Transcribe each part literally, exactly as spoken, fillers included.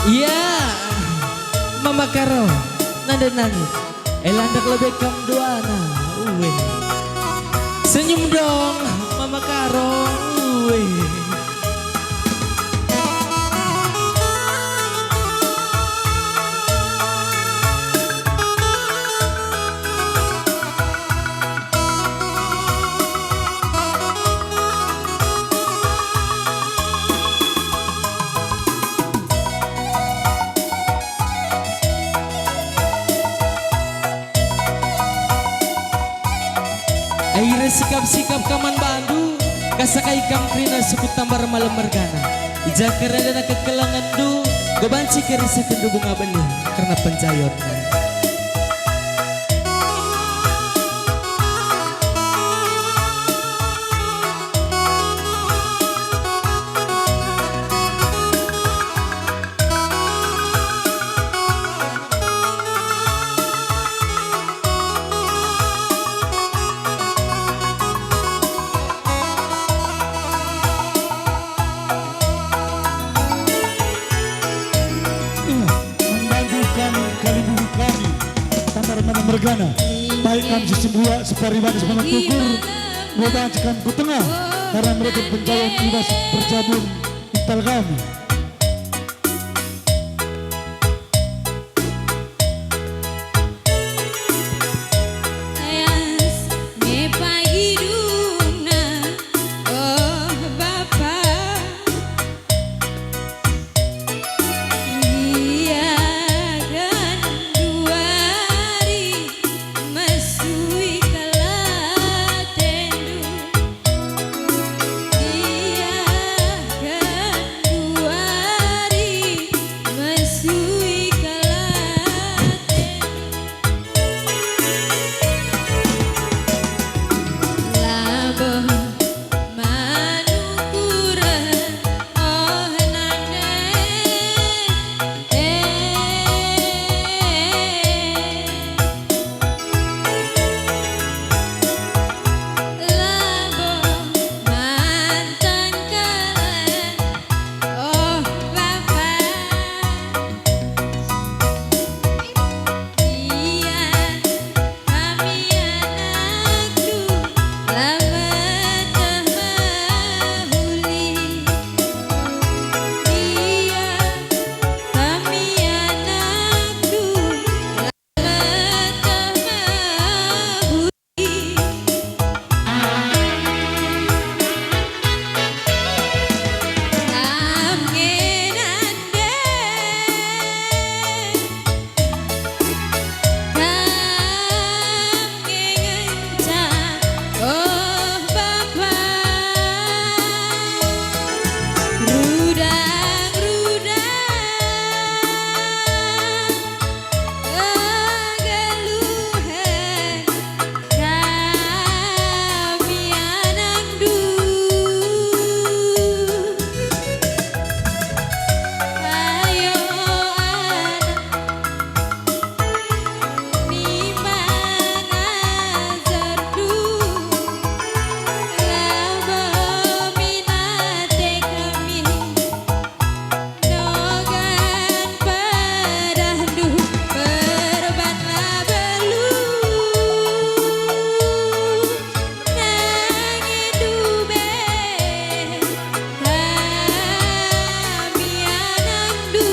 Iya, Mama Karo, nande nangit. Elandak lebe kam duana, uwe. Senyum dong, Mama Karo, uwe. Aira sikap-sikap kaman bandu, kasakai kam kerina sukut tambar malem mergana. I ja kerendana kekelengenndu, go banci kerisehkenndu bunga benih kerna penjayonna. Ia, mengganggu kami, kalimbubu kami, tambar mana mergana, baik kami si sembuyak, separi batis malam tukur, dua banci kami ku tengah, karena mereka penjauhan i bas perjamuan intal kami. Ayas me pagi dungna, oh Bapa. Ia genduari mesui kelatendu. Ia genduari mesui kelatendu. Labo manukuren, oh nande, eh. Labo mantang kala, oh Bapa. Ia kami anakku, la meteh mehuli. Ia kami anakku, la meteh mehuli. Kam nge nande, kam nge ngenca, oh Bapa. Rudang-rudang kegeluhen kami anakndu. Ayo anak, nimbang ajarndu, labo min ate kami. Nogan pedahndu perban la belu, nanginndu be kami anakndu.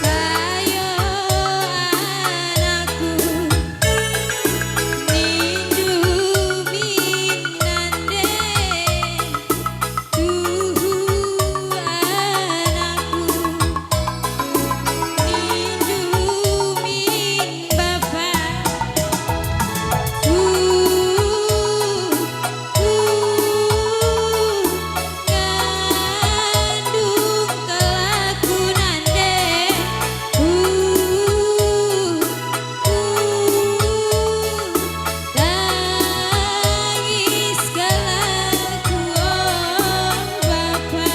Ayo anakku, nindu min nande. Tuhu anakku, nindu min bapa. Uh, uh, ngandung kelaku nande. Uh, uh, tangis kelaku, oh Bapa.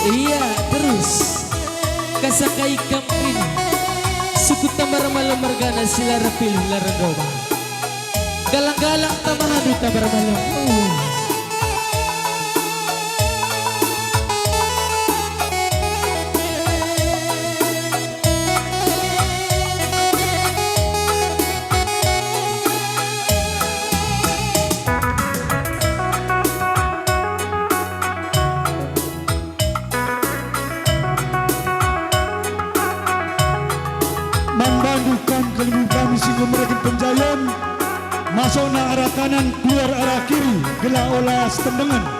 Ia terus kasakai kam kerina. Suku Tambar Malem mergana, si la erpilih la erndobah. Galang-galang Tambar Adu, Tambar Malem. Uh. Man bandu kam kalimbubu kami si enggo mereken penjalon, masokna arah kanan, keluar arah kiri, gelah ola setendengen.